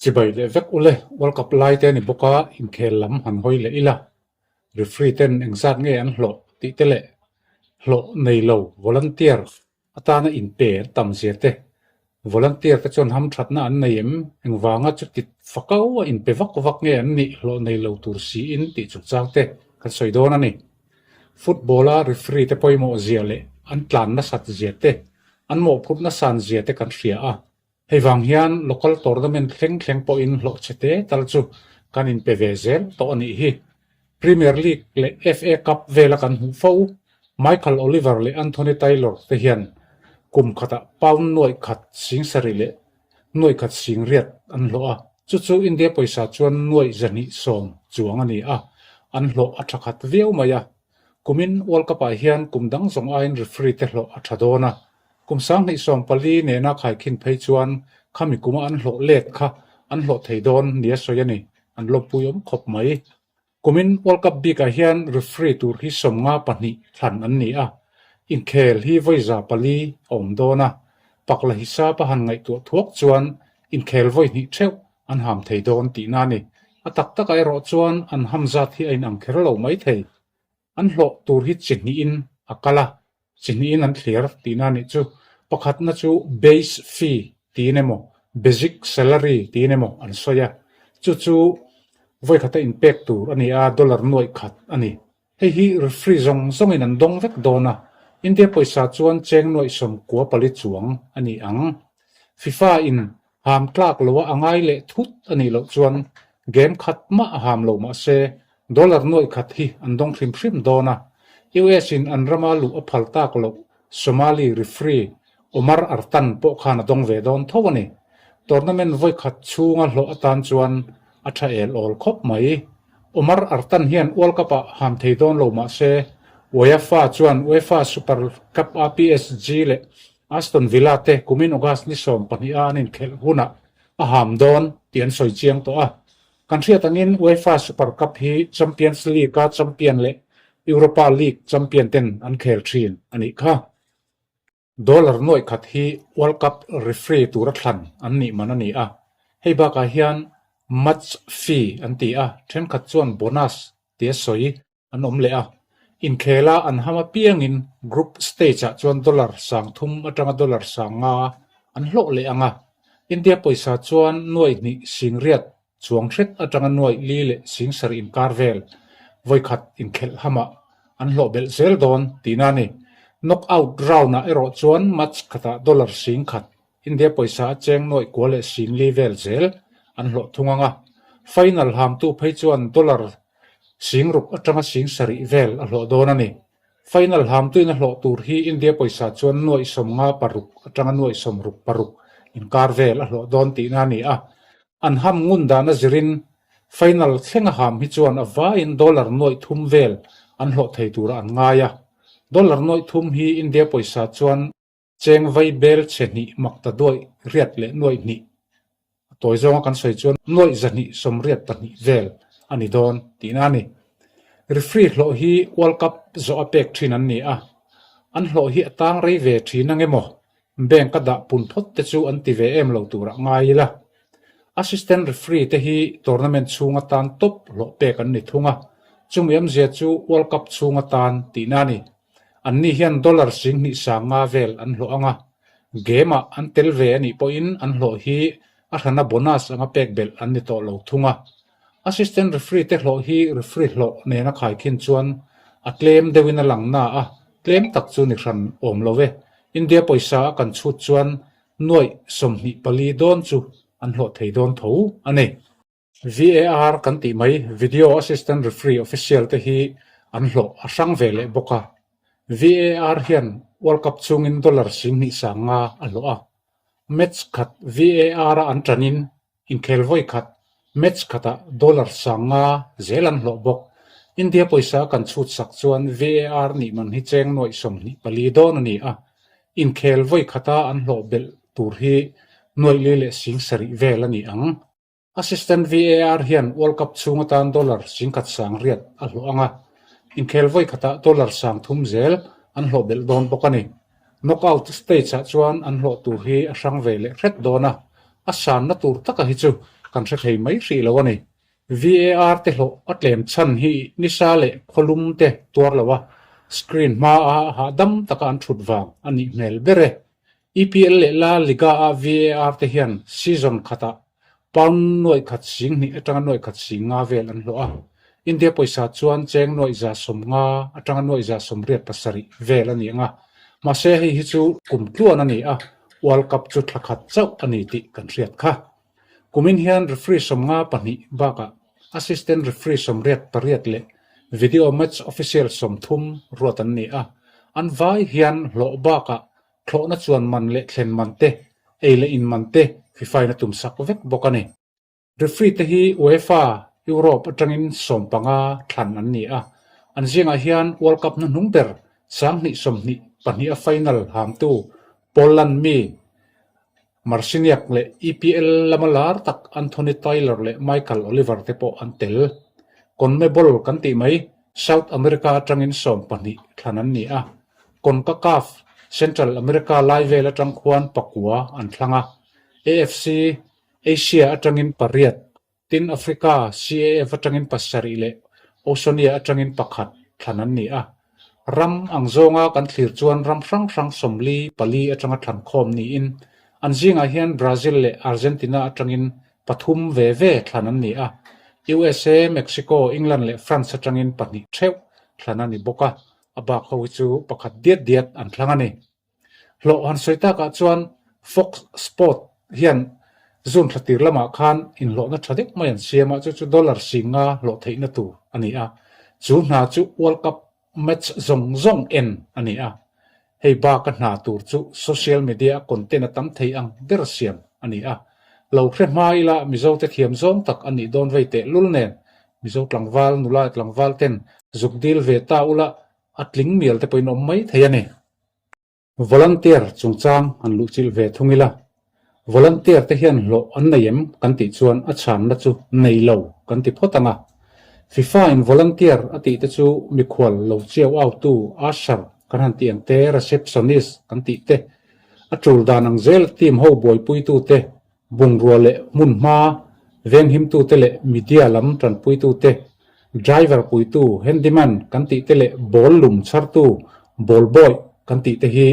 Chibai leh vek ule, World Cup lai te a ni bawk a, inkhel lam han hawi leh ila. Referee ten engzat nge an hlawh tih te leh hlawh nei lo volunteer atana inpe an tam zia te, volunteer te chuan hamthatna an nei em? Engvanga chuti fakau a inpe vak vak nge an nih hlawh nei lo tur siin tih chungchang te kan sawi dawn a ni. Football a referee te pawimawh zia leh an tlan nasat zia te, an mawhphurh nasan zia te kan hria a. Hei vang hian local tournament thleng thleng pawhin hlawh chhe te tal chu kan inpe ve zel tawh a nih hi. Premier League leh FA Cup vela kan hmuh fo, Michael Oliver leh Anthony Taylor te hian kum khatah pound nuaih khat sing sarih leh nuaih khat sing riat an hlawh a, chu chu India pawisa chuan nuaih 210 chuang a ni a, an hlawh a tha khat viau mai a. Kumin World Cup-ah hian kum dang zawng aiin referee te hlawh a tha dawn a, Kum 2014 nena khaikhin phei chuan khami kuma an hlawh let kha an hlawh thei dawn nia sawi a ni, an lawmpui awm khawp mai. Kumin World Cup bikah hian referee tur hi 52 thlan an ni a, inkhel hi vawi 400 a awm dawn a, pakla hisap a han ngaihtuah thuak chuan inkhel vawi hnih theuh an ham thei dawn tihna a ni. A tak takah erawh chuan an ham zat hi a inang kher lo mai thei. An hlawh tur hi chi hnihin a kal a, chi hnihin an thlir tihna a nih chu. Pakhatna chu base fee tiin emaw, basic salary tiin emaw an sawi a, chu chu vawikhata inpek tur a ni a, dollar nuaih khat a ni. Hei hi referee zawng zawngin an dawng vek dawn a, India pawisa chuan cheng nuaih 94 chuang a ni ang. FIFA in ham tlak loa a ngai leh thut a nih loh chuan game khat mah a ham lo mah se Dollar nuaih khat hi an dawng hrim hrim dawn a, US in an rama luh a phal tak loh Somali referee Omar Artan pawh khan a dawng ve dawn tho a ni. Tournament vawi khat chhunga hlawh atan chuan a tha el awl khawp mai. Omar Artan hian World Cup ah ham thei dawn lo mah se UEFA chuan UEFA Super Cup a PSG leh Aston Villa te kumin August ni 12 a an inkhelh hunah a ham dawn tih an sawi chiang tawh a. Kan hriat angin UEFA Super Cup hi Champions League-a champion leh Europa League champion ten an khel thin a nih kha. Dollar nuaih khat hi World Cup referee tura thlan an nih man a ni a, hei bakah hian match fee an ti a, thenkhat chuan bonus tia sawi an awm leh a, inkhela an ham apiangin group stage-ah chuan dollar 3000 atanga dollar 5000 an hlawh leh ang a, India pawisa chuan nuaih hnih 80 chuang hret atanga nuaih li leh 70 inkar vel vawikhat inkhelh hamah an hlawh belh zel dawn tihna a ni. Knockout round-ah erawh chuan match khatah dollar 10,000 India pawisa a cheng nuaih kua leh 40 vel zel an hlawh thung ang a, final hamtu phei chuan dollar 6,000 atanga 7,000 vel a hlawh dawn a ni. Final hamtuin a hlawh tur hi India pawisa chuan nuaih 56 atanga nuaih 66 inkar vel a hlawh dawn tihna a ni a, an ham ngun dana zirin final thlenga ham hi chuan a vaiin dollar nuaih thum vel an hlawh thei turah an ngai a, dollar nuaih thum hi India pawisa chuan Cheng vai bel chhe hnih mak ta duaih riat leh nuaih hnih a tawi zawnga kan sawi chuan nuaih 224 vel a ni dawn tihna a ni. Referee hlawh hi World Cup zawh a pek thin an ni a, an hlawh hi a tang rei ve thin ang emaw bank a dah pun phawt te chu an ti ve em lo turah ngai ila. Assistant referee te hi tournament chhung atan tawp hlawh pek an ni thung a, chumi awmzia chu World Cup chhung atan tihna a ni. Anni hian dollar 2500 vel an hlawh ang a, game-ah an tel ve a nih pawhin an hlawh hi a hrana bonus anga pek belh an ni tawh lo thung a. Assistant referee te hlawh hi referee hlawh nena khaikhin chuan a tlem deuhin a lang na a, tlem tak chu ni hran awm lo e. India pawisa a kan chhut chuan nuaih 24 dawn chu an hlawh thei dawn tho a ni. VAR kan tih mai, Video Assistant Referee Official te hi an hlawh a hrang ve leh bawk a. VAR hian World Cup chungin dollar 2500 a hlawh a. Match khat VAR-a an tanin inkhel vawi khat match khatah dollar 50 zel an hlawh bawk. India pawisa kan chhut sak chuan VAR nih man hi cheng nuaih 24 dawn a ni a. Inkhel vawi khata an hlawh belh tur hi nuaih li leh 70 vel a ni ang. Assistant VAR hian World Cup chhung atan dollar 11,800 a hlawh ang a, inkhel vawi khatah dollar 3000 zel an hlawh belh dawn bawk a ni. Knockout stage-ah chuan an hlawh tur hi a hrang ve leh hret dawn a, a sanna tur taka hi chu kan hre thei mai hrih lo a ni. VAR te hlawh a tlem chhan hi nisa leh khawlum te tuar lo a, screen hmaa hahdam taka an thut vang a nih hmel ber e. EPL leh La Liga-a VAR te hian season khatah pound nuaih khat sing hnih atanga nuaih khat sing nga vel an hlawh a, India pawisa chuan cheng nuaih 150 atanga nuaih 87 vel a ni ang a, mahse hei hi chu kum tluan a ni a, World Cup chu thla khat chauh a ni tih kan hriat kha. Kumin hian referee 52 bakah assistant referee 88 leh video match official 30 ruat an ni a, an vai hian hlawh bakah thlawhna chuan man leh thlen man te, ei leh in man te FIFA-in a tumsak vek bawk a ni. Referee te hi UEFA Europe atangin 15 thlan an ni a, an zingah hian World Cup hnuhnung ber 2022 a final hamtu Poland mi Marciniak leh EPL lama lar tak Anthony Taylor leh Michael Oliver te pawh an tel. CONMEBOL kan tih mai South America atangin 12 thlan an ni a, CONCACAF Central America lai vel atang khuan pakua an thlang a, AFC Asia atangin pariat Tin, Africa, CAF atangin pasarih leh Oceania atangin pakhat thlan an ni a. Ram ang zawnga kan thlir chuan ram hrang hrang 44 atanga thlan khawm niin, an zingah hian Brazil leh Argentina atangin pathum ve ve thlan an ni a. USA, Mexico, England leh France atangin pahnih theuh thlan a ni bawk a, a bak ho hi chu pakhat diat diat an thlang a ni. Hlawh han sawi takah chuan Fox Sport hian June thla tir lamah khan inhlawhna tha deuh mai an siam a, chu chu dollar 50 hlawh theihna tur a ni a. Chu hna chu World Cup match zawng zawng en a ni a. Hei baka hna tur chu social media a content a tam thei ang ber siam a ni a. Lo hre hma ila Mizote thiam zawng tak a nih dawn vei teh lul nen Mizo tlangval nula tlangval ten zuk dil ve ta ula a tling mial te pawhin awm mai thei a ni. Volunteer chungchang an luhchilh ve thung ila, volunteer te hian hlawh an nei em kan tih chuan a chhanna chu nei lo kan ti phawt ang a. FIFA in volunteer a tih te chu mikhual lo chiau autu, usher kan han tih ang te, receptionist kan tih te, a tul dan ang zel team ho buaipuitu te, Bungrua leh hmunhma venghimtute leh media lam tanpuitute, driver puitu, handyman, kan tihte leh ball lum chhartu, ball boy, kan tihte hi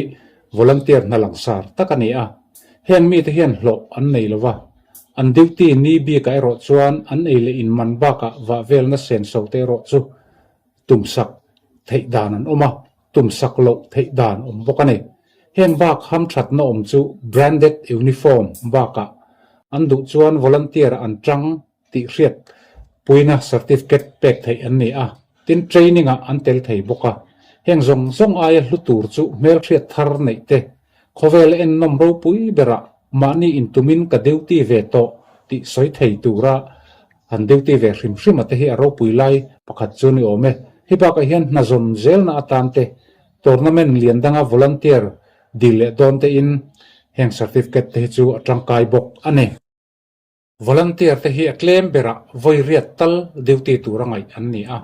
volunteer hna langsar tak a ni a. Heng mite hian hlawh an nei lo va, an duty ni bikah erawh chuan an ei leh in man bakah vah velna senso te erawh chu tumsak theih dan an awm a, tumsak loh theih dan awm bawk a ni. Heng bak hamthatna awm chu branded uniform bakah an duh chuan volunteer an tang tih hriat puina certificate pek theih an ni a, tin training ah an tel thei bawk a. Heng zawng zawng aia hlu tur chu hmelhriat thar neih te, khawvel ennawm ropui berah mahni intumin ka duty ve tawh tih sawi thei tura han duty ve hrim hrim a te hi a ropui lai pakhat chu ni awm e. Hi bakah hian hna zawm zelna atan te Tournament lian danga volunteer dil leh dawn te in heng certificate te hi chu a tangkai bawk a ni. Volunteer te hi a tlem berah vawi riat tal duty tur a ngaih an ni a,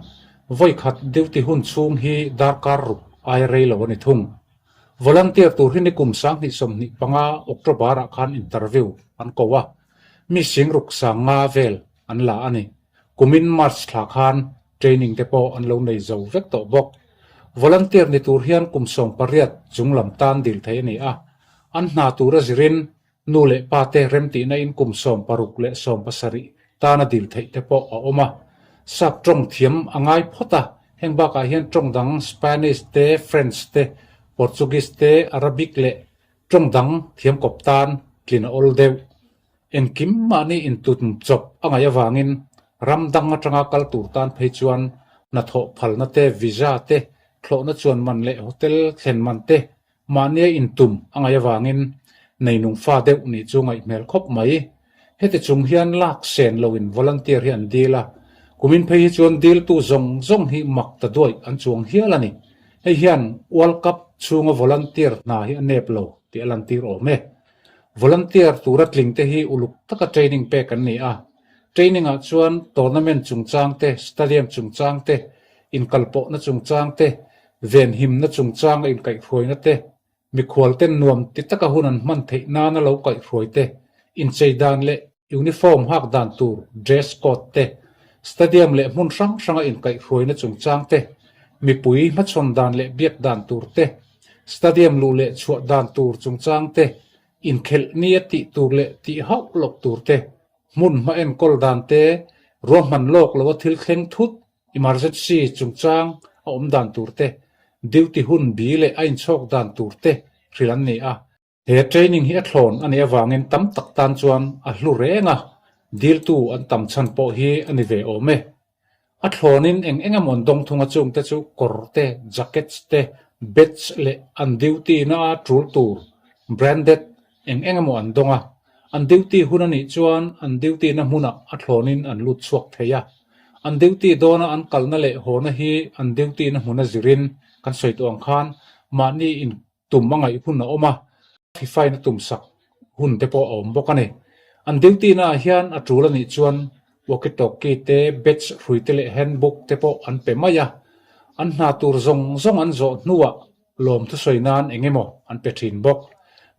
vawi khat duty hun chhung hi darkar ruk aia rei lo a ni thung. Volunteer tur hi nikum 2025 October ah khan interview an ko a, mi singruk 50 vel an la a ni. Kumin March thla khan training te pawh an lo nei zo vek tawh bawk. Volunteer ni tur hian kum 18 chung lam tan dil theih a ni a, an hna tura zirin nu leh pa te remtihna in kum 60 leh 70 tana dil theih te pawh a awm a. Sap tawng thiam a ngai phawt a, heng bakah hian tawng dang Spanish te, French te, Portuguese te, Arabic leh tawng dang thiam kawp tan tlin a awl deuh. Engkim mahni intutm chawp a ngaih avangin ram dang atanga kal tur tan phei chuan hnathawh phalna te, visa te, thlawhna chuan man leh hotel thlen man te mahnia intum a ngaih avangin neinung fa deuh nih chu ngaih hmel khawp mai. Heti chung hian lak sen loin volunteer hi an dil a, kumin phei hi chuan diltu zawng zawng hi mak ta duaih an chuang hial a ni. Hei hian World Cup chhunga volunteer hna hi a nep lo tih a lantir awm e. Volunteer tura tling te hi uluk taka training pek an ni a. Training ah chuan tournament chungchang te, stadium chungchang te, inkalpawhna chungchang te, venhimna chungchanga inkaihhruaina te, mikhual ten nuam ti taka hun an hman theih nana lo kaihhruai te, inchei dan leh. Uniform hak dan tur, dress code, te, stadium leh hmun hrang hranga inkaihhruaina chungchang te, mipui hmachhawn dan leh biak dan tur te, stadium luh leh chhuah dan tur chungchang te, inkhelh nia tih tur leh tih hauh loh tur te, hmun hma enkawl dan te, ruahman lawk loa thil thleng thut, emergency, chungchang a awm dan tur te, duty hun bi leh a inchhawk dan tur te hrilh an ni a. He training hi a thlawn a nih avangin tam tak tan chuan a hlu reng a, diltu an tam chhan pawh hi a ni ve awm e. A thlawnin eng eng emaw an dawng thung a chungte chu kawr te, jackets te, badge leh an duty na a tul tur, branded, eng eng emaw an dawng a. An duty hun a nih chuan an duty na hmunah a thlawnin an lut chhuak thei a. An duty dawna an kalna leh hawna hi an duty na hmuna zirin kan sawi tawh ang khan mahni in Tum a ngaih hun a awm a, FIFA-in a tumsak hun te pawh a awm bawk a ni. An duty naah hian a tul a nih chuan walkie-talkie te, badge hrui te leh handbook te pawh an pe mai a. An hna tur zawng zawng an zawh hnuah lawm thusawi nan eng emaw an pe thin bawk.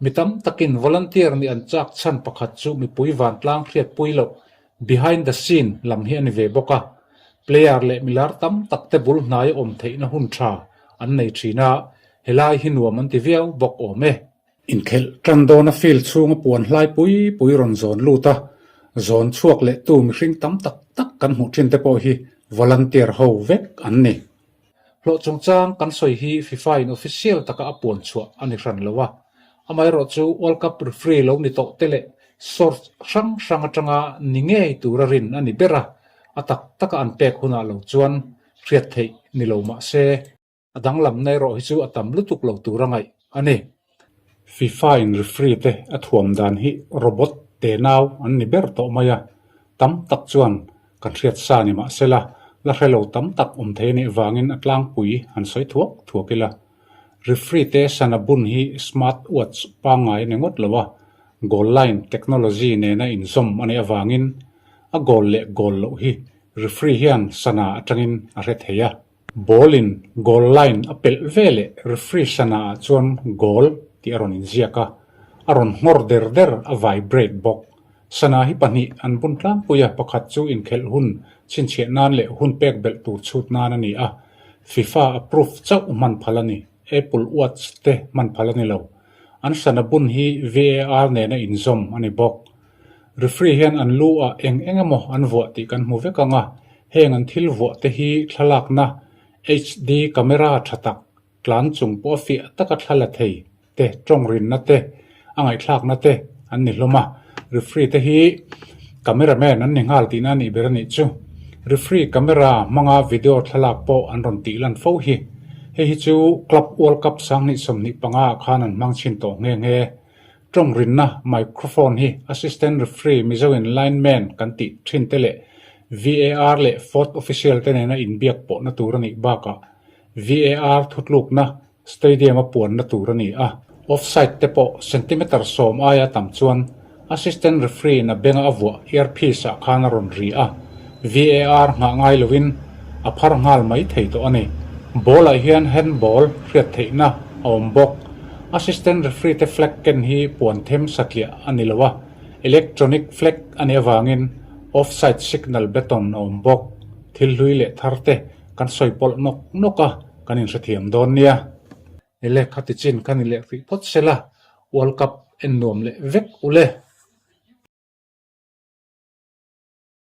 Mi tam takin volunteer nih an chak chhan pakhat chu mipui vantlang hriatpui loh behind the scene lam hi a ni ve bawk a. Player leh milar tam tak te bul hnaia awm theihna hun tha an nei thin a, Helai hi nuam an ti viau bawk awm e. Inkhelh tan dawna field chhunga puan hlai pui pui rawn zawn lut a, zawn chhuak leh tu mihring tam tak tak kan hmuh thin te pawh hi volunteer ho vek an ni. Hlawh chungchang kan sawi hi FIFA in official taka a puan chhuah a ni hran lo a, amaherawh chu World Cup referee lo ni tawh te leh source hrang hrang atanga ni ngei tura rin a ni ber a, a tak taka an pek hunah lo chuan hriat theih ni lo mah se. A danglamna erawh hi chu a tam lutuk lo tur a ngaih a ni. FIFA in referee te a thuam dan hi robot te nau an ni ber tawh mai a, tam tak chuan kan hriat sa ni mah sela, la hre lo tam tak awm thei a nih vangin a tlangpui han sawi thuak thuak ila. Referee te sana bun hi smart watch pangngai a ni ngawt lo a, goal line technology nena inzawm a nih avangin a goal leh goal loh hi referee hian sana atangin a hre thei a. Ball in goal line a pelh ve leh referee sana ah chuan goal tih a rawn inziak a, a rawn nghawr der der a vibrate bawk. Sana hi pahnih an bun tlangpui a, pakhat chu inkhelh hun chhinchhiah nan leh hun pek belh tur chhut nan a ni a, FIFA approve chauh hman phal a ni, Apple Watch te hman phal a ni lo. An sana bun hi VAR nena inzawm a ni bawk. Referee hian an lu ah eng eng emaw an vuah tih kan hmu vek ang a, heng an thil vuah te hi thlalakna HD camera tha tak, tlan chung pawh a fiah taka thla la thei te, tawng rinna te, a ngaihthlakna te an ni hlawm a. Referee te hi camera man an ni nghal tihna a nih ber a nih chu. Referee camera hmanga video thlalak pawh an rawn tih lan fo hi. Hei hi chu Club World Cup 2025 ah khan an hmang chhin tawh nghe nghe. Tawng rinna microphone hi Assistant Referee Mizoin Lineman kan tih thin te leh VAR leh Fourth Official te nena inbiak pawhna tur a nih bakah VAR thutlukna stadium a puanna tur a ni a. Offside te pawh centimeter sawm aia tam chuan Assistant Referee in a benga a vuah earpiece ah khan a rawn ri a, VAR nghah ngai loin a phar nghal mai thei tawh a ni. Ball ah hian handball hriat theihna a awm bawk. Assistant referee te flag ken hi puan them satliah a ni lo a, electronic flag a nih avangin offside signal beton a awm bawk. Thil hlui leh thar te kan sawi pawlh nawk nawk a, kan inhrethiam dawn nia. Ele khati chin kha ni leh hrih phawt sela, World Cup en nuam leh vek ule.